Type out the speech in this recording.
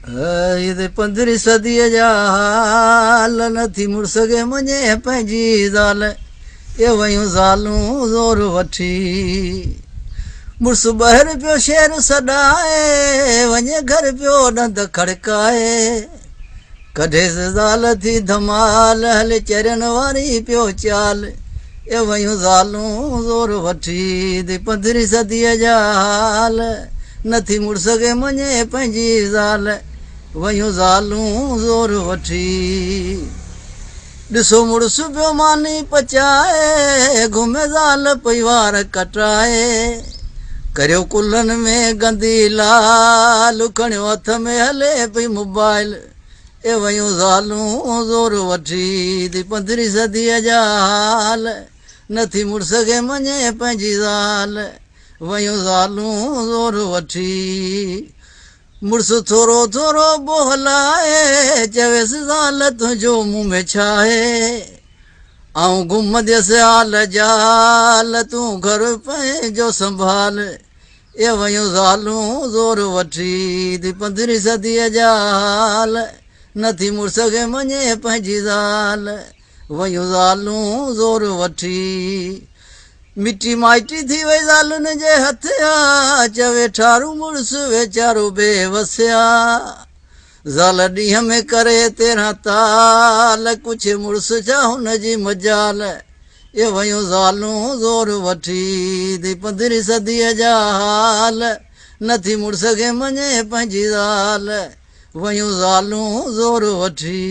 هي پندرهين صديء جا حال، نٿي مڙس کي مڃي پنهنجي زال، اي ويون زالون زور وٺي. مڙس ٻاهر پيو شير سڏائي، وڃي گهر پيو ڏند کڙڪائي. ڪڍيس زال ٿي ڌمال، هلي چرين واري پيو چال، اي ويون زالون زور وٺي. پندرهين صديء جا حال، نٿي مڙس کي مڃي پنهنجي زال، ويون زالون زور وٺي. ڏسو مڙس پيو ماني پچائي، گهمي زال پئي وار ڪٽائي. ڪريو ڪلهن ۾ گندي لال، کڻيو هٿ ۾ هلي پئي موبائل، اي ويون زالون زور وٺي. پندرهين صديء جا حال، نٿي مڙس کي مڃي پنهنجي زال، ويون زالون زور وٺي. مڙس ٿورو ٿورو ٻوهلائي، چويس زال تنهنجو مون ۾ ڇا آهي؟ آئون گهمنديس آل جال، تون گهر پنهنجو سنڀال، اي ويون زالون زور وٺي. پندرهين صديء جا حال، نٿي مڙس کي مڃي پنهنجي زال، ويون زالون زور وٺي. مٽي مائٽي ٿي وئي زالن جي هٿ آ، چوي ٺارو مڙس ويچارو بي وسيا. زال ڏينهن ۾ ڪري 13 تال، ڪجهه مڙس ڇا هن جي مجال، اي ويون زالون زور وٺي. پندرهين صديء جا حال، نٿي مڙس کي مڃي پنهنجي زال، ويون زالون زور وٺي.